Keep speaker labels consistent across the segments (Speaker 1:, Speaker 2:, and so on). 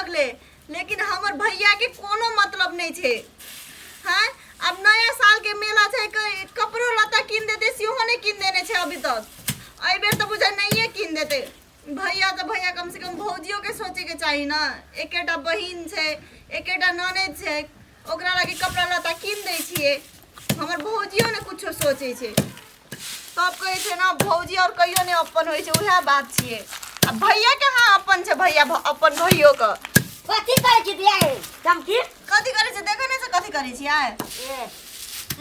Speaker 1: गेलै, लेकिन हमर भैया के कोनो मतलब नहि छै। हाँ, आब नया साल के मेला छै, कपड़ो लत्ता कीन देते सेहो नहि कीन देने छै अभी तक। एहि बेर तऽ बुझा नहिए कीन देते भैया। तऽ भैया कम से कम भौजियो के सोचे के चाही ने, एकेटा बहिन छै, एकेटा ननद छै, ओकरा लागी कपड़ा लत्ता कीन दै छियै। हमर भौजियो ने कुछो सोचै छै। तब कहै छै ने भौजी और कहियो नहि अपन होइ छै, उएह बात छियै। आ भैया के हाँ अपन छै, भैया अपन भैयो के।
Speaker 2: कथी करै छी दिया हे चमकी?
Speaker 1: कथी करै छै देखै नहि छै कथी करै छियै?
Speaker 2: ए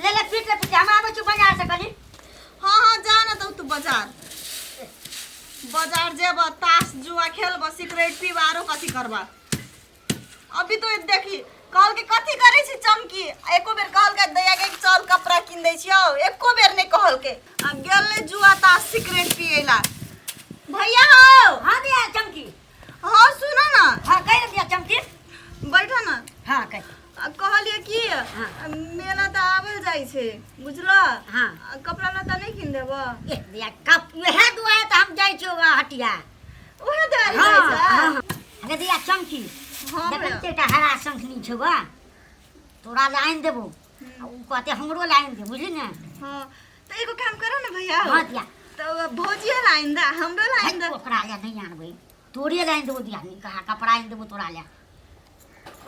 Speaker 2: ले ले पीट ले पीट, हम आबै छी बाजार से कनी।
Speaker 1: हाँ हाँ जा ना तब तू बाजार, बाजार जेब ताश जुआ खेलब, सिगरेट पीब, आरो कथी करबा। अभी तो देखी कहल के कथी करै छी चमकी, एको बेर कहल के दैया के चल कपड़ा किन दै छियौ, एको बेर नहीं कहल के। आ गेल ने जुआ ताश सिगरेट पिएला। भैया हो।
Speaker 2: हाँ दिया चमकी।
Speaker 1: हाँ सुनो ना।
Speaker 2: हाँ कह दिया चमकी।
Speaker 1: बैठो ना।
Speaker 2: हाँ कह।
Speaker 1: आ कहलिए कि
Speaker 2: हाँ।
Speaker 1: मेला तऽ आबल जाइ छै बुझलो।
Speaker 2: हाँ।
Speaker 1: आ कपड़ा लत्ता नहीं किन देबो?
Speaker 2: ए दिया कप वएह दुआरे तऽ हम जाइ छियौ हटिया।
Speaker 1: उहे दुआरे
Speaker 2: हाँ,
Speaker 1: जाइ छै?
Speaker 2: हाँ। अरे दिया चमकी।
Speaker 1: हाँ
Speaker 2: देखै
Speaker 1: भैया।
Speaker 2: छियै एकटा हरा शंखनी छौ बा, तोरा लए आनि देबौ। आ उ कहतै हमरो लए आनि दे, बुझली ने?
Speaker 1: हाँ तऽ एगो काम करो ने भैया।
Speaker 2: हाँ दिया।
Speaker 1: तऽ भौजियो लए आनि दे, हमरो लए आनि दे।
Speaker 2: ओकरा लए नहि आनबै, तोरे लए आनि देबौ दिया, कहा कपड़ा आनि देबौ तोरा लए।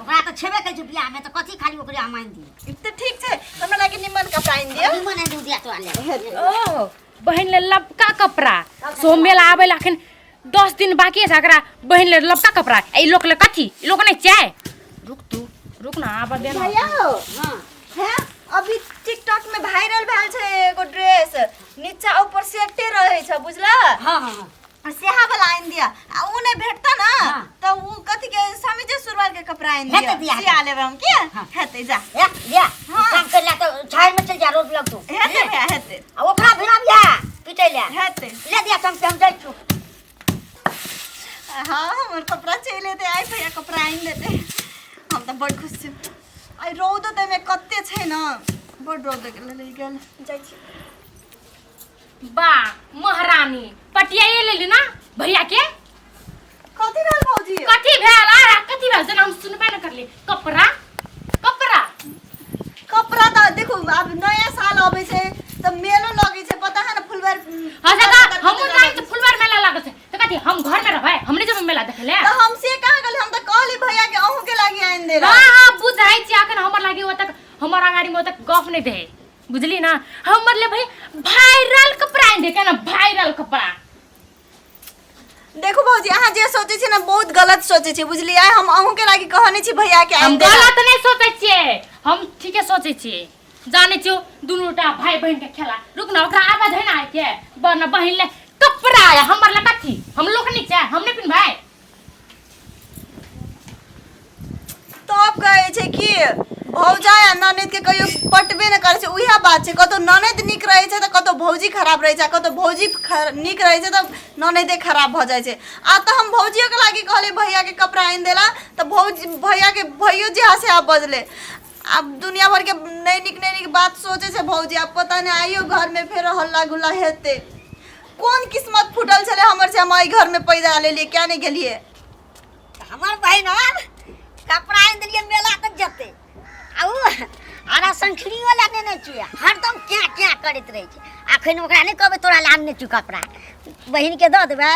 Speaker 2: ओकरा तऽ छेबे करै छै बियाहमे, तऽ कथी खाली ओकरे हम आनि दियै।
Speaker 1: तऽ ठीक छै, हमरा लागे निमन कपड़ा आनि दियौ।
Speaker 2: निमन आनि देबौ दिया तोरा लए।
Speaker 3: ओ बहिन ले लबका कपड़ा, सो मेला आबै ला अखन 10 दिन बाकी है, एकरा बहिन ले लबका कपड़ा, ई लोक ले कथी? ई लोक नहीं चाहे। रुक तू, रुक ना, आबा दे ना।
Speaker 1: भैया हो।
Speaker 2: हाँ।
Speaker 1: हैं? अभी टिकटॉक में वायरल भेल छै एगो ड्रेस, नीचा ऊपर सेटे रहे छै बुझला?
Speaker 2: हाँ, हाँ, हाँ।
Speaker 1: सेहा वाला आनि दिया। आ उ नहीं भेटता ना
Speaker 2: हाँ।
Speaker 1: तो उ कथी के समीजे सुरवाल के कपड़ा आनि
Speaker 2: हेतै
Speaker 1: दिया।
Speaker 2: दिया,
Speaker 1: सिया
Speaker 2: हेतै।
Speaker 1: लेबै हम के?
Speaker 2: हाँ।
Speaker 1: हेतै जा।
Speaker 2: ए, दिया,
Speaker 1: हाँ।
Speaker 2: काम कर ला तो छाया में चल जा, रोड लग तू।
Speaker 1: हेतै भैया, हेतै।
Speaker 2: आ ओकरा भिड़ा बिया पिटै ले।
Speaker 1: हेतै।
Speaker 2: ले दिया चम से हम जाइ छु।
Speaker 1: हाँ हमर कपड़ा चलि एतै आइ, भैया कपड़ा आनि देतै, हम तऽ बड़ खुश छी। आइ रौद तऽ कते छै ने, बड़ रौद गेल गेल जाइ छी।
Speaker 3: बा महारानी पटियाए लेली ना भैया के।
Speaker 1: कथी भेल भौजी?
Speaker 3: कथी भेल? आ कथी भेल जेना हम सुनबे न करली। कपड़ा कपड़ा
Speaker 1: कपड़ा तऽ देखू आब नया साल अबै छै तऽ मेलो लगै छै, पता है ना फुलबार।
Speaker 3: हाँ दादा हमहूँ जाइ छी, फुलबार मेला लागल छै तऽ कथी हम घर में रहबै, हम नहि जेबै मेला देखै ले?
Speaker 1: तऽ हम से कहाँ गेली, हम तऽ कहली भैया के अहूँ के लागी आनि देला।
Speaker 3: हाँ हाँ बुझाइ छी, अखन हमर लागी ओतक हमर अगाड़ी में ओतक गप नहि दे, बुझली ना? हमर ले भाई वायरल कपड़ा आनि दे केना वायरल कपड़ा।
Speaker 1: देखू भौजी अहाँ जे सोचै छी ना बहुत गलत सोचै छी बुझलियै। हम अहूँ के लागी कहने छी भैया के
Speaker 3: हम
Speaker 1: आनि देला।
Speaker 3: गलत नहीं सोचै छियै, हम ठीके सोचै छियै। जानै छियौ दुनूटा भाई बहिन के खेला। रुक ना ओकरा आवाज है ना आइ के बन बहिन ले कपड़ा आया, हमर ले कथी? हम लोग नहीं चाहे, हम नहीं पिन्हबै।
Speaker 1: तब कहै छै कि भौजा आ ननद के कहियो पटबे नहि करै छै, उएह बात छै। कतौ ननद नीक रहै छै तऽ कतौ भौजी खराब रहै छै, आ कतौ भौजी नीक रहै छै तऽ ननदे खराब भऽ जाइ छै। आ तऽ हम भौजियोके लागी कहलियै भैयाके कपड़ा आनि देला तऽ भौजी भैयाके भैयो जे से आब बजलै। आब दुनिया भरके नहि नीक नहि नीक बात सोचै छै भौजी। आब पता नहि आइयो घरमे फेरो हल्ला गुल्ला हेतै। कोन किस्मत फूटल छलै हमर से हम एहि घरमे पैदा लेलियै, किया नहि गेलियै?
Speaker 2: हमर बहिन और कपड़ा आनि देलियै मेला तक जेतै, आ उ आरा शंखनियो लए नेने छियै, हरदम क्या क्या करैत रहै छै। अखन ओकरा नहि कहबै तोरा लए आनने छियौ कपड़ा, बहिनके दऽ देबै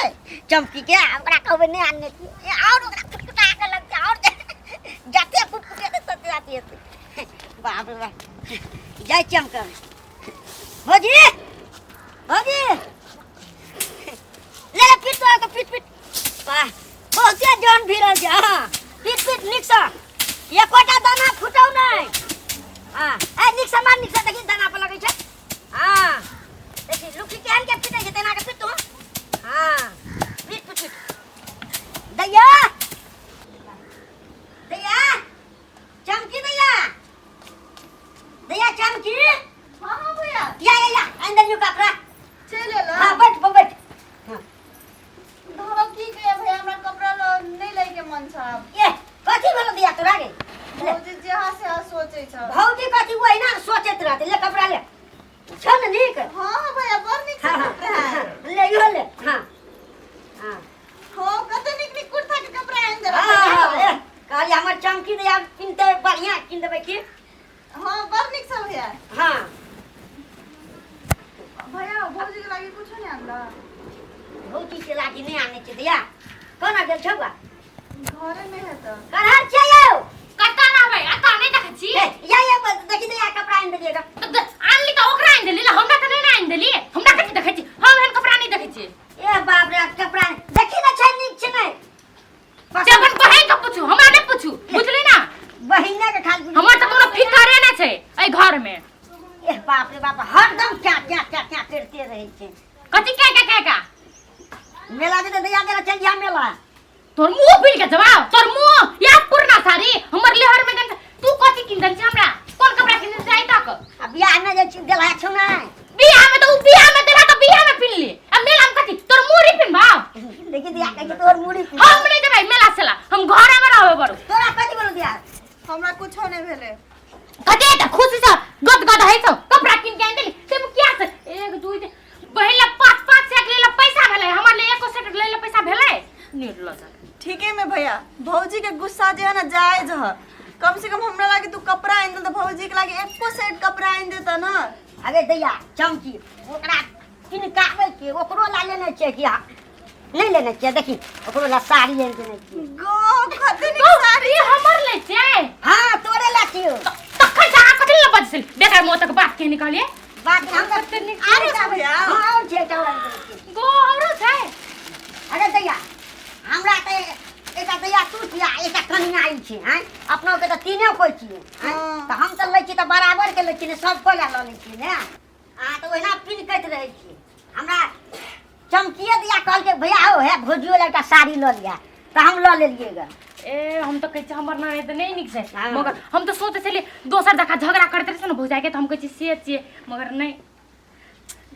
Speaker 2: चमकीके, आ ओकरा कहबै नहि आनने छियै, आओर ओकरा कुटकुटा कऽ लगतै, आओर जते कुटकुटेतै तते अथी हेतै। बाप रे बाप, जाइ छियै हम कहबै। भौजी भौजी ले ले पीट तोरा के, पीट पीट। वाह बहुते जन भिड़ल छै। हाँ पीट पीट नीकसँ, एकोटा दाना फुटौ नहि। हाँ ए नीकसँ मार, नीकसँ देखी दाना पर लगै छै। हाँ देखी लुखी केहन के पीटै छै, तेना के पीट तू। हाँ पीट पीट पीट। दैया दैया चमकी, दैया दैया चमकी।
Speaker 1: हाँ हाँ भैया।
Speaker 2: या या या आनि देलियौ कपड़ा।
Speaker 1: चलि एलऽ?
Speaker 2: हाँ बैठ बैठ। हाँ
Speaker 1: धरब की कहिया भैया, हमरा कपड़ा ल नहि लैके मन छ आब।
Speaker 2: ए कथी भेलो दिया तोरा गे? ले।
Speaker 1: भौजी जेहा सेहा सोचै छ।
Speaker 2: भौजी कथी ओहिना सोचैत रहतै। ले कपड़ा ले, छौ ने नीक?
Speaker 1: हाँ हाँ भैया बड़ नीक छै
Speaker 2: हाँ हाँ
Speaker 1: कपड़ा।
Speaker 2: हाँ, ले इहो ले। हाँ हाँ
Speaker 1: हाँ कते नीक नीक कुर्ता के कपड़ा आनि देलक
Speaker 2: हाँ हाँ
Speaker 1: भैया।
Speaker 2: ए, कीन देबै की।
Speaker 1: हाँ, बड़ नीक सब भैया।
Speaker 2: हाँ।
Speaker 1: भैया, भौजी के लागी कुछो नहीं आनला?
Speaker 2: भौजी के लागी नहि आनै छै दैया। कोना गेल छौ बा?
Speaker 1: घरे में है तो।
Speaker 2: करहर छै यौ।
Speaker 3: कतऽ रहबै? एतऽ नहि देखै छी?
Speaker 2: हे, या या देखी दैया, कपड़ा आनि देलियै ग।
Speaker 3: तऽ आनली तऽ ओकरा आनि देली, हमरा तऽ नहि ने आनि देली। हमरा कथी देखै छी? हम एहन कपड़ा नहि देखै छी।
Speaker 2: ए बाप रे, कपड़ा देखी ने, छै नीक छै नहि?
Speaker 3: से अपन बहिन के पूछू, हमरा नहि पूछू, बुझली ना?
Speaker 2: बहिने के खाली।
Speaker 3: हमर तऽ कोनो फिकरे नहि छै एहि घर में।
Speaker 2: ए बाप रे बाप, हरदम क्या क्या क्या क्या करते रहै छै।
Speaker 3: कथी क्या क्या क्या क्या?
Speaker 2: मेला जेतै दैया, गेला चल जा मेला।
Speaker 3: तोर मुंह पील के जवाब, तोर मुंह या पुरना साड़ी हमर लेहर में गन। तू कथी किन दन छै हमरा? कोन कपड़ा किन दन छै आइ तक?
Speaker 2: आ बियाह में जे चीज देलहा छौ नै?
Speaker 3: बियाह में तो उ बियाह में देला तो बियाह में पिन ले, आ मेला में कथी तोर मुंह पिन भाव?
Speaker 2: देखी दैया, कहै छै तोहर मुड़ी पिन।
Speaker 3: हम नहीं जेबै मेला सेला, हम घरे में रहबै बरू।
Speaker 2: तोरा कथी बोलू दैया?
Speaker 1: हमरा कुछो नहीं भेले।
Speaker 3: कथी त खुशी से गद गद है सब कपड़ा किन के आनि देली से किया से? एक दुई तीन, बहिन ला पाँच पाँच सेट ले ला पैसा भेलै, हमर ले एको सेट ले ला पैसा भेलै? निर्लज।
Speaker 1: ठीके में भैया, भौजी के गुस्सा जे है ना जायज है। कम से कम हमरा लागे तू कपड़ा आनि दे, तो भौजी के लागे एको सेट कपड़ा आनि देता ना।
Speaker 2: अरे दैया चमकी, ओकरा किनकाबै के ओकरो ला लेने छियै कि नहि लेने छियै? देखी, ओकरो ला साड़ी आनि देने छियै।
Speaker 1: गो, कते नीक साड़ी।
Speaker 3: ई हमर ले छै?
Speaker 2: हाँ, तोरे ला छियौ।
Speaker 3: तखन से अहाँ कथी ले बजल बेकार मोह तक बात के निकालिए?
Speaker 2: बात हम तऽ
Speaker 1: आरो छै भैया?
Speaker 2: हाँ, और छै, एकटा और आनि देने छियै।
Speaker 3: गो, औरो छै?
Speaker 2: अरे दैया, हमरा तऽ एकटा दैया तू छियै आ एकटा कनिया ई छै। आँय, अपनो के तऽ तीने कोइ छियै, आँय?
Speaker 1: हाँ।
Speaker 2: तऽ हम तऽ लै छी तऽ बराबर के लै छी ने, सब कोइ लए लऽ लै छियै ने। अहाँ तऽ ओहिना पिनकैत रहै छियै। हमरा चमकिए दिया कहलकै, भैया हो, हे भौजियो लए एकटा साड़ी लऽ लिअ, तऽ हम लऽ लेलियै ग।
Speaker 3: ए, हम तऽ कहै छियै हमर ननैद तऽ नहि नीक छै।
Speaker 2: हाँ।
Speaker 3: मगर हम तऽ सोचै छलियै दोसर जकाँ झगड़ा करैत रहै छै ने भौजाइके, तऽ हम कहै छियै से छियै, मगर नहि।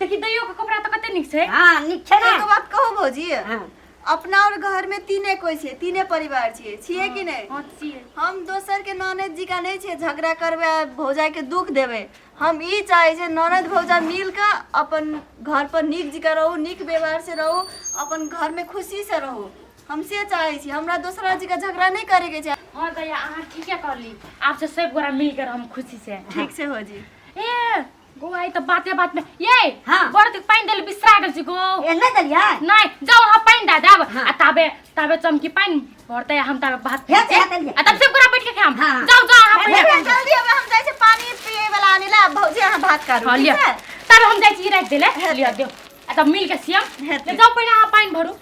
Speaker 3: देखी, दैयो के कपड़ा तऽ कते नीक छै।
Speaker 2: हाँ, नीक छै ने?
Speaker 1: एगो बात कहू भौजी?
Speaker 2: हाँ।
Speaker 1: अपना और घर में तीने कोई छै, तीने परिवार छियै, छियै कि नहि?
Speaker 3: हाँ, छियै।
Speaker 1: हम दोसर के ननद जी का नहीं छियै झगड़ा करबै आ भौजाई के दुख देबै। हम ई चाहै छियै ननद भौजा मिल के अपन घर पर नीक जकाँ रहू, नीक व्यवहार से रहू, अपन घर में खुशी से रहू। हम से चाहै छी, हमरा दोसरा जी का झगड़ा नहीं करे के छै।
Speaker 3: हाँ दैया, अहाँ ठीके कहली। आब से सब गोरा मिलकर हम खुशी से।
Speaker 1: ठीक से हो जी।
Speaker 3: ए गो, आई तऽ बाते बात में ये
Speaker 2: हाँ।
Speaker 3: बड़ तक पानि देल बिसरा गेल छी गो।
Speaker 2: ए, नहि देलियै?
Speaker 3: नहीं, जाओ अहाँ पानि दए देब।
Speaker 2: हाँ।
Speaker 3: आ ताबे ताबे चमकी पानि भरतै आ हम ताबे भात
Speaker 2: हे,
Speaker 3: खाइ
Speaker 2: हे, देलियै।
Speaker 3: आ तब सब गोरा बैठ के खाम।
Speaker 2: हाँ।
Speaker 3: जाओ जाओ अहाँ
Speaker 1: भैया,
Speaker 3: पहिले।
Speaker 1: जल्दी आबै, हम जाइ छी पानी पिए वाला आने ला। भौजी, अहाँ भात काटू।
Speaker 3: हाँ,
Speaker 1: ठीक
Speaker 3: लिअ।
Speaker 1: छै?
Speaker 3: ताबे हम जाइ छी राखि देले, लिअ दियौ, आ तब मिल के सियम।
Speaker 1: हेतै।
Speaker 3: जाओ, पहिने अहाँ पानि भरू।